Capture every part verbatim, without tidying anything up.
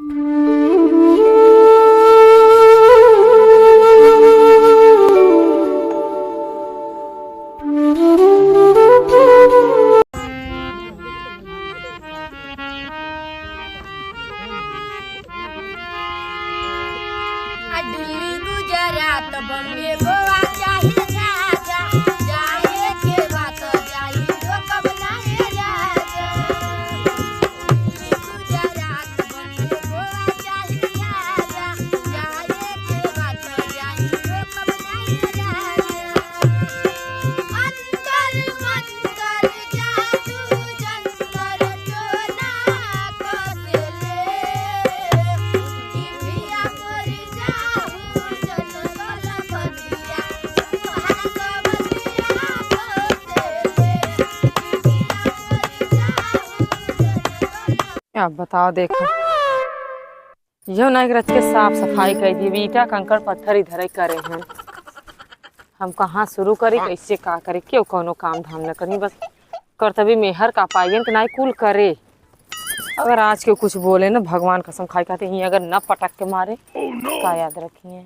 आ दिल्ली, गुजरात, बम्बे, गोवा, चाहे जहाँ जा, जाए के बात जाई, रोकब नाहीं राजा। दिल्ली, गुजरात, बम्बे, गोवा, चाहे जहाँ जा, जाए के बात जाई, रोकब नाहीं राजा। अंतर मंतर जादू जंतर टोना कस ले, कि पिया मोरी जाहू जन गलबतिया, सुहाग बतिया कस ले, कि पिया मोरी जाहू जन गलबतिया। अब बताओ, देखो, इहो नाहीं कि रच के साफ सफाई कर दिए, ईटा कंकड़ पत्थर इधर ही करे हैं। हम कहाँ शुरू करी, कैसे का करी, केहू कौनो काम धाम न करी, बस कर्तव्य मेहर का पाइयन के नाहीं कुल करे। अगर आज केहू कुछ बोले न, भगवान कसम खाई खाते ही अगर न पटक के मारे, का याद रखिए।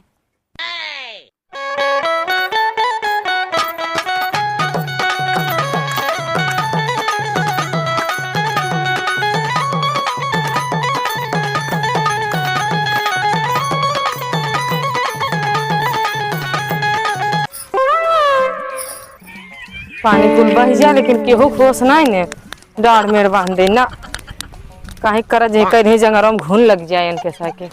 पानी कुल बह जा, लेकिन केहू खोस नाहीं ने, डाँड़ मेड़ बाँध दे ना। काहे कर जे कह दे जंगरवा में घुन लग जाए इनके साके।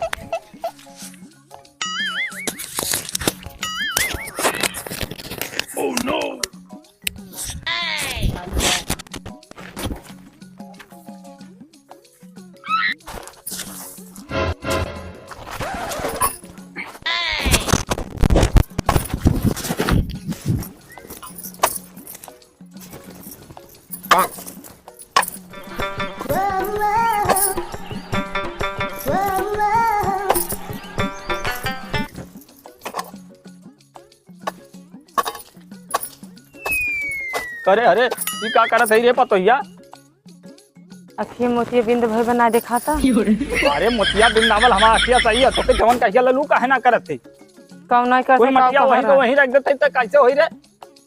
करे, अरे, ई का करत है रे पतोहिया? अखिए मोतिये बिंद भय बना देखाता। अरे, मोतिया बिंद नावल हमार अखिया सही है, तोके जवन कहिया ललू काहे ना करत है? कौन नहीं कर कुल सकता, मटिया कौन वहीं कर तो रहा? वहीं रख देते तो कैसे होई रे?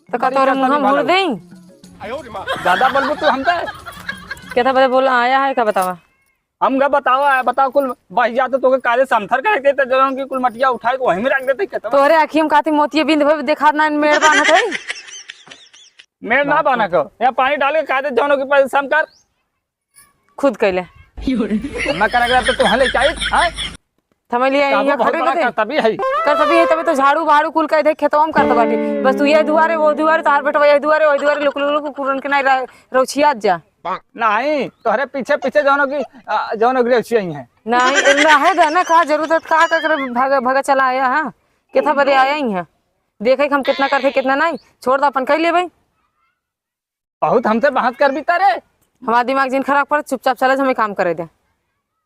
तो का तोरे मुंह में भर देई? ज्यादा बोलबू तू हमसे। केथा बजे बोला आया है, का बतावा? हम का बतावा है, बताओ, कुल बह जाते तो के काले समथर कर देते, जवन की कुल मटिया उठाए के वहीं में रख देते, केथा? तोरे आँखी में काती मोतिये बिंद भर देखात ना, मेड़ बान्हत है। मेड़ ना बान्हा को, यहाँ पानी डाल के काहे दे, जवन की पहले सम कर। खुद कैले। हम ना करे के तो तुहले चाहिए, हाँ? थमे लिए काबू यहाँ बहुत खड़े बड़ा रहते। कर्तव्य है। कर्तव्य है, तबे तो झाड़ू बहाड़ू कुल कह दे, खेतवा में करत बाटे। बस तू ये दुआरे, वो दुआरे, तार बेटवा ये दुआरे, वो दुआरे, लुक, लुक, लुक, कुरन के नहीं रा-, रौछियात जा। नहीं, तोहरे पीछे, पीछे जौनो की, आ, जौनो की रौछिया ही है। नहीं, रहे दे ना, का जरूरत है, का, का करे भागा, भागा चला आया, हाँ? केथा बदे आया ही है? देखे कि हम कितना करते, कितना नहीं। छोड़ दो, अपन कर लिए भाई। बहुत हमसे बहस कर भी तारे। हमारा दिमाग जिन खराब कर, चुपचाप चला, हमें काम करे दे।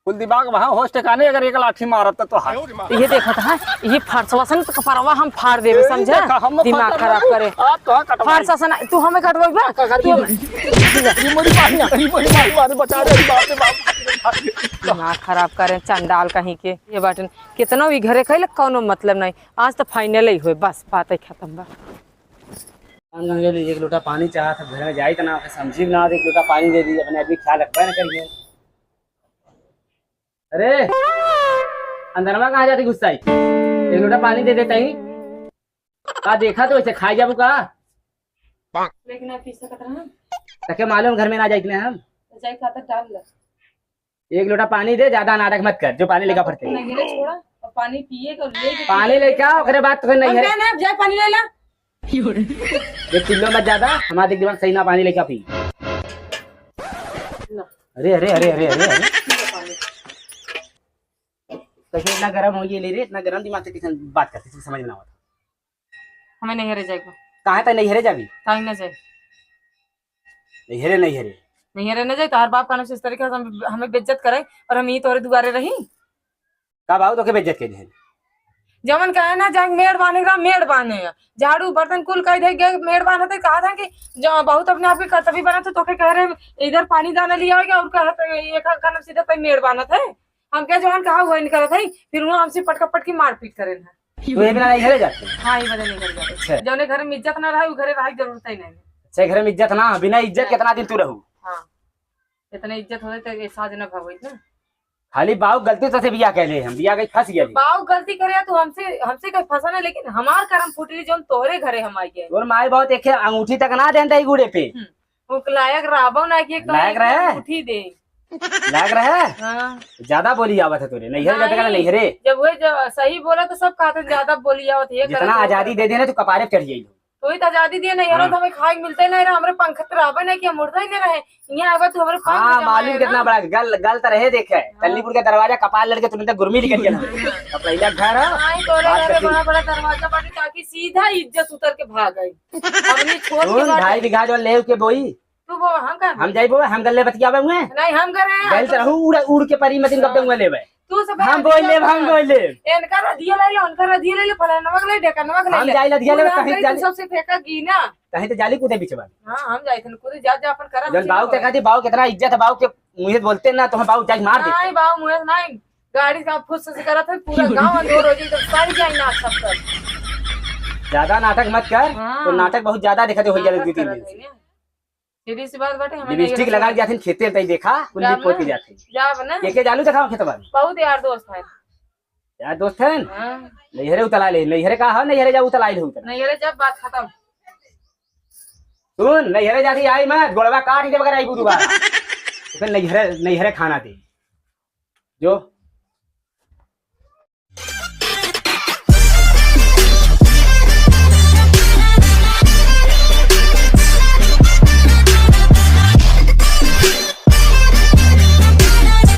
कुल दिमाग वहाँ होश ठिकाने, अगर एक लाठी मारत तो हाथ। ये देखत है, ये फरसवा सन तो कपरवा हम फाड़ देबे, ए, समझा? देखा, हम दिमाग खराब करे। आप तो हाँ कटवाई। फरसा सन, तू हमें कटवाई बा? का करी? तू ये मोरी माई, ये मोरी माई, मारे बचा रे, बाप रे बाप। दिमाग खराब करे, चंडाल कहीं के। ये बाटन, कितनो भी घरे खैले, कौनो मतलब नहीं। आज तो final ही हुए, बस बात ही खत्म बा। पान गंगे ली, एक लोटा पानी चाहत है, घर में जाई त ना, ओके समझी ना, एक लोटा पानी दे दी, अपने आदमी ख्याल रखबे ना करिए। अरे, अंदरवा कहाँ जाती गुस्साई? एक लोटा पानी दे देता ही। का देखा तो वैसे खाई जाबू का? लेकिन आप पी सकत रहा। तके मालूम घर में ना जाइत ने हम। तो जाई खातर डाल ले। एक लोटा पानी दे, ज्यादा नाटक मत कर, जो पानी लेकर फरते। नहीं रे, छोड़ा, अब पानी पिए का, ले के पानी लेके आओ, ओकरे बाद तो फिर नहीं हम है। कहना है, जाए पानी ले ला। ये चिल्लो मत ज्यादा, हमारे दिमाग सही ना, पानी लेके पी। ना। अरे, अरे, अरे, अरे, अरे, अरे। पी ले पानी। कैसे इतना गरम हो ये ले रे, इतना गरम दिमाग से किसी बात करते, समझ में ना आवत। हमें नैहरे जाएगा। कहाँ तक नैहरे जाबी? ताई ना जाए। नैहरे, नैहरे। नैहरे न जाए, तोहर बाप का नाम से इस तरीके से हम, हमें बेइज्जत करे और हम यहीं तोहरे दुआरे रही। का बाबू तोके बेइज्जत के देहन? जवन कहे ना, जाए मेड़ बांधे का, मेड़ बांधे। झाड़ू बर्तन कुल कह दे, गए मेड़ बांधते, कहा था कि जो बहुत अपने आप के कर्तव्य बना, तो तोके कह रहे, इधर पानी दाना लिया होगा और कहा था, ये का, का नाम सीधा पे मेड़ बांधत है। हमके जवन कहा वही नहीं करत है, फिर वो हमसे पटका पटकी मारपीट करेन है। तू ये बिना नहीं घरे जाते? हाँ, ये बदे नहीं घरे जाते। अच्छा। जौने घर में इज्जत ना रहे, उ घरे रहे के जरूरत ही नहीं। अच्छा, घर में इज्जत ना, बिना इज्जत नहीं। कितना दिन तू रहू? हाँ, इतना इज्जत होए तो ये साज ना भगवई ना। खाली बाऊ गलती से बिया कहले हम, बिया गई फंस गया। बाऊ गलती करे तो हमसे, हमसे कहीं फंसा ना, लेकिन हमार करम फूटली जौन तोहरे घरे हम आई गए। तोर माई बाऊ एक अंगूठी तक ना देन दई गुड़े पे। हम्म। वो लायक रहबो ना कि एक लायक रहे? अंगूठी दे। लायक रहे? हाँ। ज्यादा बोली आवत है तोरे, नैहर जाते का ना नहीं। नैहरे। जब वो जो सही बोला तो सब कहते ज्यादा बोली आवत है, ये जितना करत, वो आजादी करत। दे देने तो कपारे पे चढ़ जाई। तू ही तो आजादी दिए नहीं, हाँ। तो हमें खाए के मिलते नहीं रहा, हमरे पंखत रहबे नहीं कि हम उड़ते ही नहीं रहे। यहाँ आवा तू हमरे पंख हाँ, जमाए मालूम ना। कितना बड़ा गल, गल तो रहे देखे। हाँ। तल्लीपुर के दरवाजा कपार लड़के तुरंत गुरमी निकल गया। कपड़ा इला घर हो। हाँ, ये तोरे बात घरे करती। बड़ा बड़ा दरवाजा बाटे ताकि सीधा इज्जत उतर के भाग आई। हमनी छोड़ के सुन, बाटे। ढाई बीघा जो लेव के बोई। तू वो हम कर हम जाई बोए, हम गल्ले बतियावे हुए। नहीं, हम कर रहे हैं। गल तो रहू उड़, उड़ के परी मतिन गप हाँ। देंगे लेवे। तू सब हम बोल लेब, हम बोल लेब। इनका रधिया ले ले, उनका रधिया ले ले, फलानवा के ले, ढेकनवा के ले हम ले। जाई लधिया तू लेवे, ना कहीं करी, जाली। तू सबसे फेंका गीना। कहीं तो जाली कूदे बिचवा। हाँ, हम जाई थन कूदे, जा, जा अपन करा, जन हम बाऊ के जाई। कहती, बाऊ कितना इज्जत है, बाऊ के मुँहे बोलते ना, तो हम बाऊ जाई मार देते। नहीं, बाऊ मुँहे नहीं, गाड़ी का फुस से करत है, पूरा गाँव अंधेर हो जाई, तो सारी जाई नाच सब कर। ज्यादा नाटक मत कर, हाँ। तो नाटक बहुत ज्यादा दिखाते हो जाए नाटक दो तीन करत दिन है से। ना। सीधी सी बात बाटे, हमें नहीं लिपस्टिक लगा रखा। जाथिन खेते तई देखा, कुल जाब लिप पोत ना। के जाथिन। जाब ना। के के जालू देखाओ खेतवा में। बहुत यार दोस्त है। यार दोस्त है? हाँ। नैहरे उतला ले, नैहरे का हो, नैहरे जा उतला ले उतला। नैहरे जब बात खत्म। सुन, नैहरे जाके आई मत, गोड़वा काट के बगैर आई दोबारा। तो फिर नैहरे, नैहरे खाना दे। जो